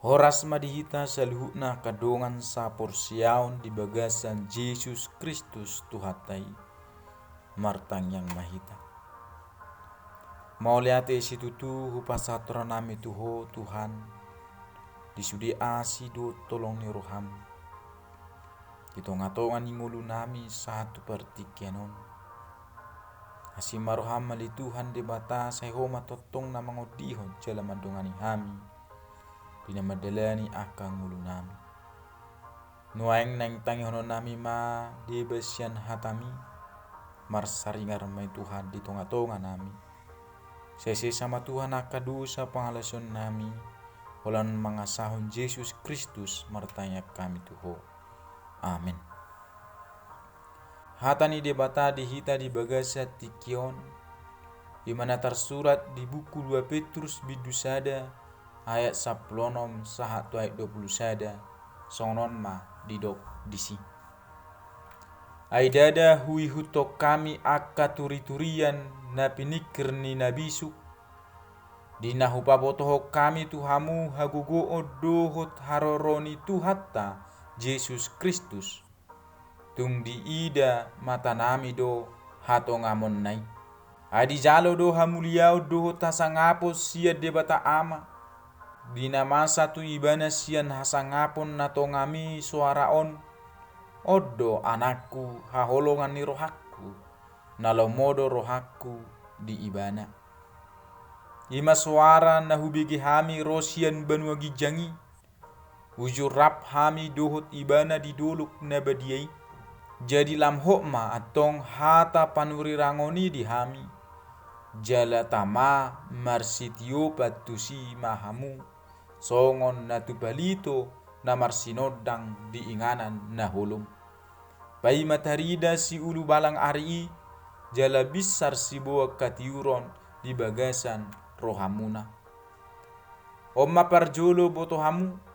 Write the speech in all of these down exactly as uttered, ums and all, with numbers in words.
Horas ma di hita saluhutna angka dongan saporseaon di bagasan Jesus Kristus Tuhanta i. Martangiang ma hita. Mauliate situtu hupasahat rohanami tu Ho Tuhan, di sude asi dohot holong ni roham di tongatonga ni ngolunami sahat tu partingkian on. Asi ma roham ale Tuhan Debata, sai Ho ma tongtong na mangondihon jala mandongani hami di na mandalani angka ngolunami. Nuaeng naeng tangihononnami ma deba sian hatami, marsaringar ma i Tuhan di tongatonganami. Sai sesa ma Tuhan angka dosa pangalaosionnami, holan mangasahon Jesus Kristus martangiang hami tu Ho. Amen. Hata ni Debata di hita di bagasan tingki on, i ma na tarsurat di buku dua Petrus bindu sada ayat sampulu onom sahat tu ayat dua pulu sada, songon on ma didok disi. Ai ndada huihuthon hami angka turiturian na piningkir ni na bisuk, di na hupabotohon hami tu hamu hagogoon dohot haroro ni Tuhanta Jesus Kristus. Tung diida matanami do hatongamonna i. Ai dijalo do hamuliaon dohot hasangapon sian Debata Ama, di na masa tu Ibana sian hasangapon na tongam i soara on: On do Anakku haholongan ni rohangku, na lomo do rohangku di Ibana. I ma soara na hubege hami ro sian banua ginjang i, uju rap hami dohot Ibana di dolok na badia i. Jadi lam hot ma antong hata panurirangon i di hami, jala tama marsitiopan tusi ma hamu, songon na tupa lito na marsinondang di inganan na holom. Paima tarida siulu balang ari i, jala binsar siboan hatiuron di bagasan rohamuna. On ma parjolo boto hamu,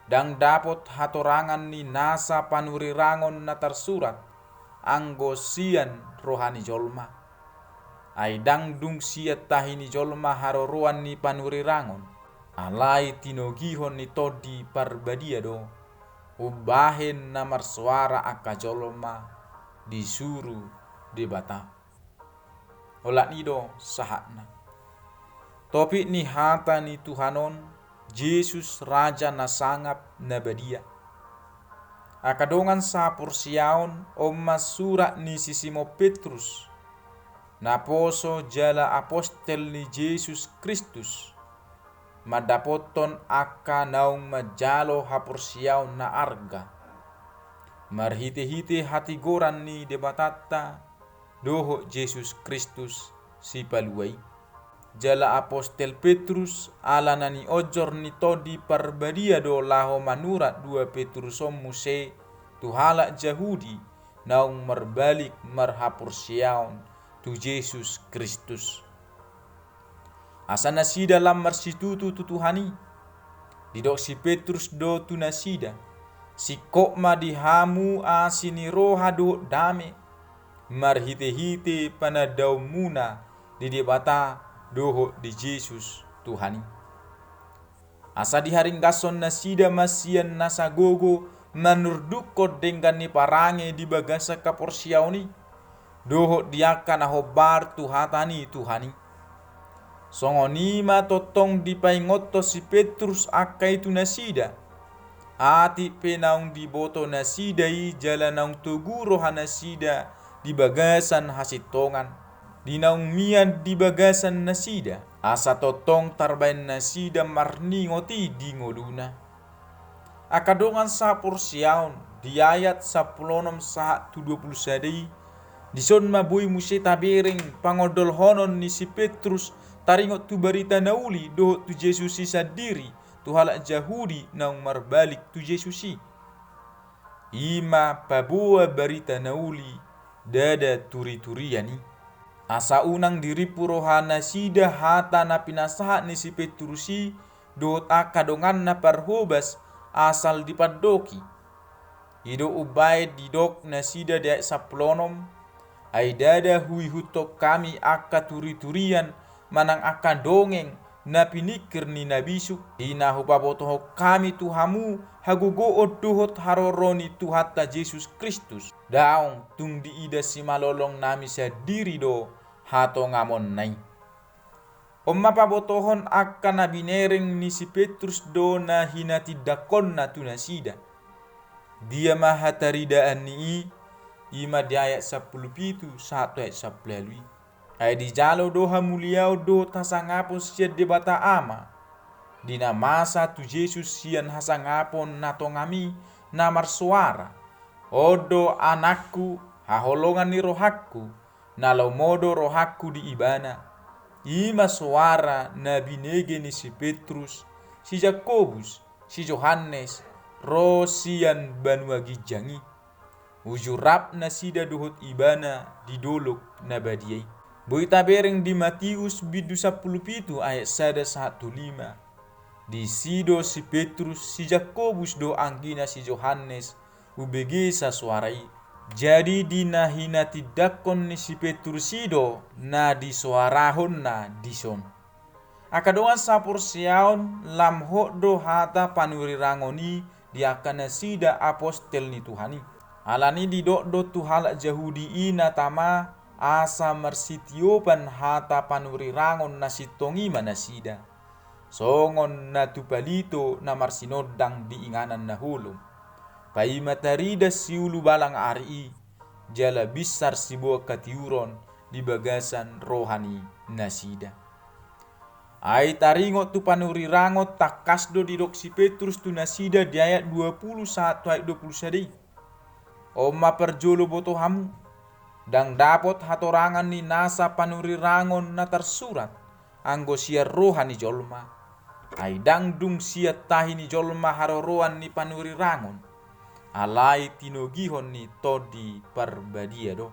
ndang dapot hatorangan ni nasa panurirangon na tarsurat, anggo sian roha ni jolma. Ai ndang dung sian tahi ni jolma haroroan ni panurirangon, alai tinogihon ni Tondi Parbadia do, umbahen na marsoara angka jolma disuru Debata. Olat ni do sahatna. Topik ni hata ni Tuhan on, Jesus Raja na sangap na badia. Angka dongan saporseaon, on ma surat ni si Simon Petrus, naposo jala apostel ni Jesus Kristus, mandapothon angka naung manjalo haporseaon na arga, marhitehite hatigoran ni Debatanta dohot Jesus Kristus Sipalua i. Jala apostel Petrus, ala na nionjor ni Tondi Parbadia do laho manurat dua Petrus on muse tu halak Jahudi naung marbalik marhaporseaon tu Jesus Kristus. Asa nasida lam marsitutu tu Tuhan i. Didok si Petrus do tu nasida: Singkop ma di hamu asi ni roha dohot dame, marhitehite panandaonmuna di Debata dohot di Jesus Tuhan i. Asa diharinggashon nasida ma sian nasa gogo manurdukkon denggan ni parange di bagasan haporseaon i, dohot di angka na hombar tu hata ni Tuhan i. Songon i ma tongtong dipaingothon si Petrus angka i tu nasida, atik pe naung diboto nasida i jala naung togu roha nasida di bagasan hasintongan, di naung mian di bagasan nasida, asa tongtong tarbaen nasida marningot i di ngoluna. Angka dongan saporseaon, di ayat sampulu onom sahat tu dua pulu sada i, dison ma boi muse tabereng pangondolhonon ni si Petrus taringot tu barita na uli dohot tu Jesus i sandiri tu halak Jahudi naung marbalik tu Jesus i. I ma paboa barita na uli, ndada turiturian i. Asa unang dirimpu roha nasida hata na pinasahat ni si Petrus i dohot angka donganna parhobas asal dipandoki. I do umbaen didok nasida di ayat sampulu onom: Ai ndada huihuthon hami angka turiturian manang angka dongeng na piningkir ni na bisuk, di na hupabotohon hami tu hamu hagogoon dohot haroro ni Tuhanta Jesus Kristus. Daong tung diida simalolong nami sandiri do hatongamonna i. On ma pabotohon angka na binereng ni si Petrus do na hinatindangkonna tu nasida. Dia ma hataridaan ni i? I ma di ayat sampulu pitu sahat tu ayat sampulu ualu i. Ai dijalo do hamuliaon dohot hasangapon sian Debata Ama, di na masa tu Jesus sian hasangapon na tongam i, na marsoara: On do Anakku, haholongan ni rohangku, na lomo do rohangku di Ibana. I ma soara na binege ni si Petrus, si Jakobus, si Johannes, ro sian banua ginjang i. Uju rap nasida dohot Ibana di dolok na badia i. Boi tabereng di Matius bindu sampulu pitu ayat sada sahat tu lima. Disi do si Petrus, si Jakobus dohot anggina si Johannes, hubegesa soara i. Jadi di na hinatindangkon ni si Petrus i do na disoarahonna dison. Angka dongan saporseaon, lam hot do hata panurirangon i di angka nasida apostel ni Tuhan i. Alani didok do tu halak Jahudi i na tama, asa marsitiopan hata panurirangon na sintong i ma nasida, songon na tupalito na marsinondang di inganan na holom. Paima taridas siulu balang ari i, jala binsar siboan hatiuron di bagasan roha ni nasida. Ai taringot tu panurirangon, tangkas do didok si Petrus tu nasida di ayat dua pulu sahat tu ayat dua pulu sada i. On ma parjolo boto hamu, ndang dapot hatorangan ni nasa panurirangon na tarsurat, anggo sian roha ni jolma. Ai ndang dung sian tahi ni jolma haroroan ni panurirangon, alai tinogihon ni Tondi Parbadia do.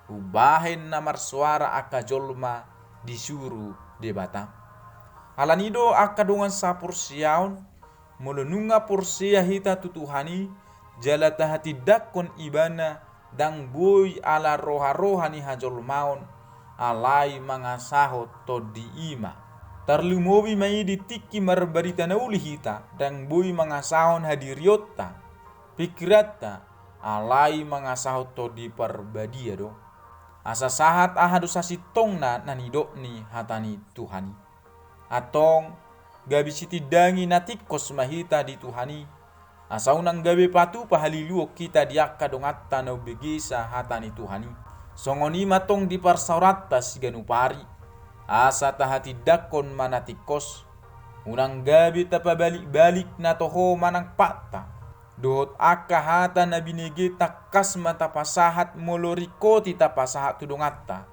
Umbahen na marsoara angka jolma disuru Debata. Alani do angka dongan saporseaon, molo nunga porsea hita tu Tuhan i, jala tahatindangkon Ibana, ndang boi ala roha-roha ni hajolmaon, alai mangasahon Tondi i ma. Tarlumobi ma i di tingki marbarita na uli hita, ndang boi mangasahon hadirionta, pingkiranta, alai mangasahon Tondi Parbadia do. Asa sahat aha do sasintongna na nidok ni hata ni Tuhan i. Antong, gabe sitindangi na tingkos ma hita di Tuhan i, asa unang gabe patupa haliluon hita di angka donganta na umbegesa hata ni Tuhan i. Songon i ma tong di parsaoranta siganup ari, asa tahatindangkon ma na tingkos, unang gabe tapabalik-balik na toho manang patta, dohot angka hata na binege tangkas ma tapasahat molo ringkoti tapasahat tu donganta.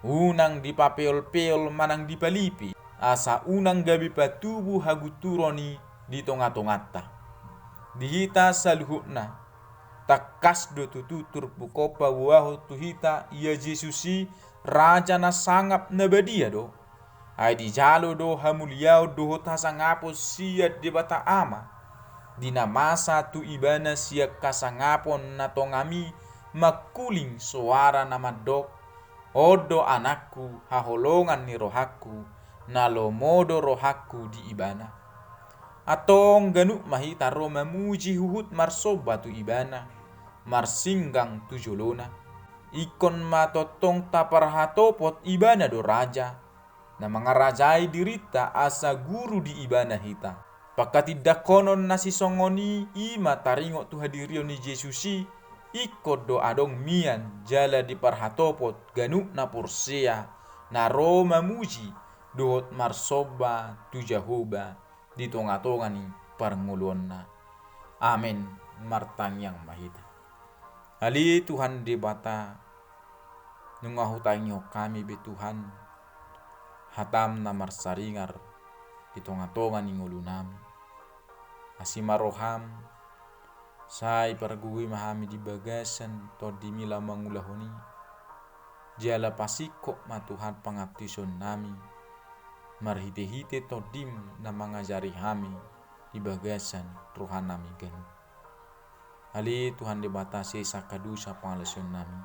Unang dipapeol-peol manang dipalipe, asa unang gabe patubu hagunturon i di tonga-tonganta. Di hita saluhutna, tangkas do tutu turpuk on paboahon tu hita, ia Jesus i Raja na sangap na badia do. Ai dijalo do hamuliaon dohot hasangapon sian Debata Ama, di na masa tu Ibana sian hasangapon na tongam i mangkuling soara na mandok: On do Anakku, haholongan ni rohangku, na lomo do rohangku di Ibana. Antong ganup ma hita ro mamuji huhut marsomba tu Ibana, marsinggang tu jolona. Ingkon ma tongtong taparhatopot Ibana do Raja, na mangarajai dirinta asa guru di Ibana hita. Panghatindangkonon na sisongon i, i ma taringot tu hadirion ni Jesus i, ingkon do adong mian jala diparhatopot ganup na porsea na ro mamuji dohot marsomba tu Jahowa di tonga-tonga ni parngoluonna. Amen. Martangiang ma hita. Ale Tuhan Debata, nunga hutangihon hami be Tuhan, hatam na marsaringar di tonga-tonga ni ngolunami. Asi ma roham, sai pargogoi ma hami di bagasan tondimi laho mangulahon i. Jala pasingkop ma Tuhan pangantusionnami, marhite-hite tondim na mangajari hami di bagasan rohanami ganup. Ale Tuhan Debata, sesa angka dosa pangalaosionnami.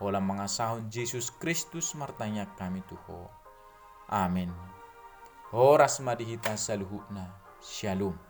Holan mangasahon Jesus Kristus martangiang hami tu Ho. Amen. Horas ma di hita saluhutna. Syalom.